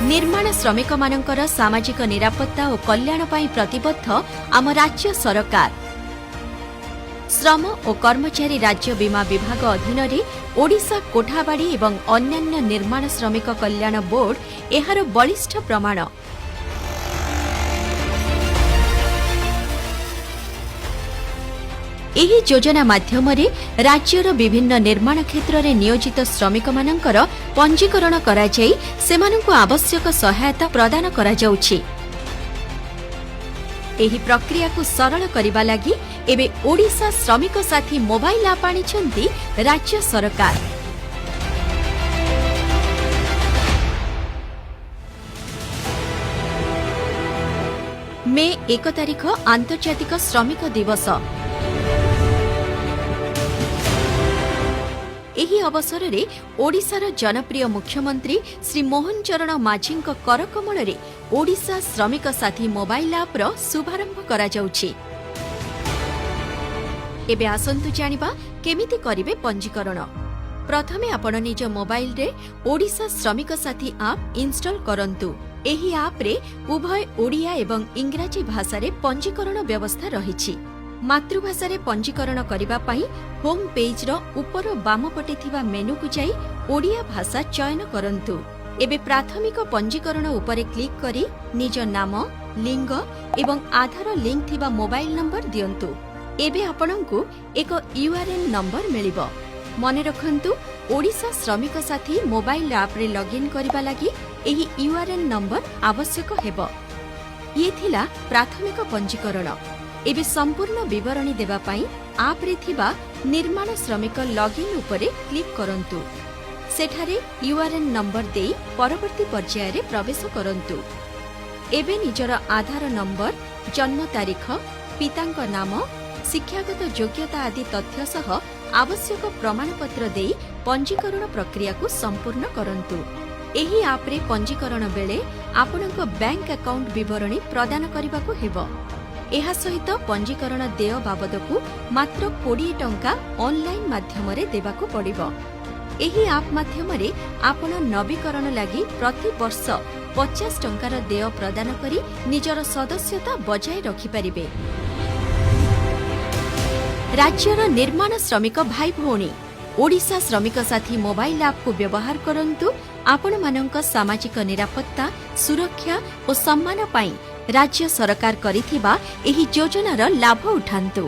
ନିର୍ମାଣ ଶ୍ରମିକମାନଙ୍କର ସାମାଜିକ ନିରାପତ୍ତା ଓ କଲ୍ୟାଣ ପାଇଁ ପ୍ରତିବଦ୍ଧ ଆମ ରାଜ୍ୟ ସରକାର। ଶ୍ରମ ଓ କର୍ମଚାରୀ ରାଜ୍ୟ ବୀମା ବିଭାଗ ଅଧୀନରେ ଓଡ଼ିଶା କୋଠାବାଡ଼ି ଏବଂ ଅନ୍ୟାନ୍ୟ ନିର୍ମାଣ ଶ୍ରମିକ କଲ୍ୟାଣ ବୋର୍ଡ ଏହାର ବଳିଷ୍ଠ ପ୍ରମାଣ। ଏହି ଯୋଜନା ମାଧ୍ୟମରେ ରାଜ୍ୟର ବିଭିନ୍ନ ନିର୍ମାଣ କ୍ଷେତ୍ରରେ ନିୟୋଜିତ ଶ୍ରମିକମାନଙ୍କର ପଞ୍ଜୀକରଣ କରାଯାଇ ସେମାନଙ୍କୁ ଆବଶ୍ୟକ ସହାୟତା ପ୍ରଦାନ କରାଯାଉଛି। ଏହି ପ୍ରକ୍ରିୟାକୁ ସରଳ କରିବା ଲାଗି ଏବେ ଓଡ଼ିଶା ଶ୍ରମିକ ସାଥୀ ମୋବାଇଲ୍ ଆପ୍ ଆଣିଛନ୍ତି ରାଜ୍ୟ ସରକାର। ମେ 1 ତାରିଖ ଆନ୍ତର୍ଜାତିକ ଶ୍ରମିକ ଦିବସ। ଏହି ଅବସରରେ ଓଡ଼ିଶାର ଜନପ୍ରିୟ ମୁଖ୍ୟମନ୍ତ୍ରୀ ଶ୍ରୀ ମୋହନ ଚରଣ ମାଝୀଙ୍କ କରକମଳରେ ଓଡ଼ିଶା ଶ୍ରମିକ ସାଥୀ ମୋବାଇଲ୍ ଆପ୍ର ଶୁଭାରମ୍ଭ କରାଯାଉଛି। ଏବେ ଆସନ୍ତୁ ଜାଣିବା କେମିତି କରିବେ ପଞ୍ଜୀକରଣ। ପ୍ରଥମେ ଆପଣ ନିଜ ମୋବାଇଲରେ ଓଡ଼ିଶା ଶ୍ରମିକ ସାଥୀ ଆପ୍ ଇନଷ୍ଟଲ୍ କରନ୍ତୁ। ଏହି ଆପ୍ରେ ଉଭୟ ଓଡ଼ିଆ ଏବଂ ଇଂରାଜୀ ଭାଷାରେ ପଞ୍ଜୀକରଣ ବ୍ୟବସ୍ଥା ରହିଛି। ମାତୃଭାଷାରେ ପଞ୍ଜୀକରଣ କରିବା ପାଇଁ ହୋମ୍ ପେଜ୍ର ଉପର ବାମ ପଟେ ଥିବା ମେନୁକୁ ଯାଇ ଓଡ଼ିଆ ଭାଷା ଚୟନ କରନ୍ତୁ। ଏବେ ପ୍ରାଥମିକ ପଞ୍ଜୀକରଣ ଉପରେ କ୍ଲିକ୍ କରି ନିଜ ନାମ, ଲିଙ୍ଗ ଏବଂ ଆଧାର ଲିଙ୍କ୍ ଥିବା ମୋବାଇଲ ନମ୍ବର ଦିଅନ୍ତୁ। ଏବେ ଆପଣଙ୍କୁ ଏକ ୟୁଆର୍ଏନ୍ ନମ୍ବର ମିଳିବ। ମନେ ରଖନ୍ତୁ, ଓଡ଼ିଶା ଶ୍ରମିକ ସାଥୀ ମୋବାଇଲ ଆପ୍ରେ ଲଗ୍ଇନ୍ କରିବା ଲାଗି ଏହି ୟୁଆର୍ଏନ୍ ନମ୍ବର ଆବଶ୍ୟକ ହେବ। ଇଏ ଥିଲା ପ୍ରାଥମିକ ପଞ୍ଜୀକରଣ। ଏବେ ସମ୍ପୂର୍ଣ୍ଣ ବିବରଣୀ ଦେବା ପାଇଁ ଆପ୍ରେ ଥିବା ନିର୍ମାଣ ଶ୍ରମିକ ଲଗ୍ଇନ୍ ଉପରେ କ୍ଲିକ୍ କରନ୍ତୁ। ସେଠାରେ ୟୁଆର୍ଏନ୍ ନମ୍ବର ଦେଇ ପରବର୍ତ୍ତୀ ପର୍ଯ୍ୟାୟରେ ପ୍ରବେଶ କରନ୍ତୁ। ଏବେ ନିଜର ଆଧାର ନମ୍ବର, ଜନ୍ମ ତାରିଖ, ପିତାଙ୍କ ନାମ, ଶିକ୍ଷାଗତ ଯୋଗ୍ୟତା ଆଦି ତଥ୍ୟ ସହ ଆବଶ୍ୟକ ପ୍ରମାଣପତ୍ର ଦେଇ ପଞ୍ଜୀକରଣ ପ୍ରକ୍ରିୟାକୁ ସମ୍ପୂର୍ଣ୍ଣ କରନ୍ତୁ। ଏହି ଆପ୍ରେ ପଞ୍ଜୀକରଣ ବେଳେ ଆପଣଙ୍କ ବ୍ୟାଙ୍କ ଆକାଉଣ୍ଟ ବିବରଣୀ ପ୍ରଦାନ କରିବାକୁ ହେବ। ଏହା ସହିତ ପଞ୍ଜୀକରଣ ଦେୟ ବାବଦକୁ ମାତ୍ର 20 ଟଙ୍କା ଅନ୍ଲାଇନ୍ ମାଧ୍ୟମରେ ଦେବାକୁ ପଡ଼ିବ। ଏହି ଆପ୍ ମାଧ୍ୟମରେ ଆପଣ ନବୀକରଣ ଲାଗି ପ୍ରତିବର୍ଷ 50 ଟଙ୍କାର ଦେୟ ପ୍ରଦାନ କରି ନିଜର ସଦସ୍ୟତା ବଜାୟ ରଖିପାରିବେ। ରାଜ୍ୟର ନିର୍ମାଣ ଶ୍ରମିକ ଭାଇ ଭଉଣୀ, ଓଡ଼ିଶା ଶ୍ରମିକ ସାଥୀ ମୋବାଇଲ୍ ଆପ୍କୁ ବ୍ୟବହାର କରନ୍ତୁ। ଆପଣମାନଙ୍କ ସାମାଜିକ ନିରାପତ୍ତା, ସୁରକ୍ଷା ଓ ସମ୍ମାନ ପାଇଁ ରାଜ୍ୟ ସରକାର କରିଥିବା ଏହି ଯୋଜନାର ଲାଭ ଉଠାନ୍ତୁ।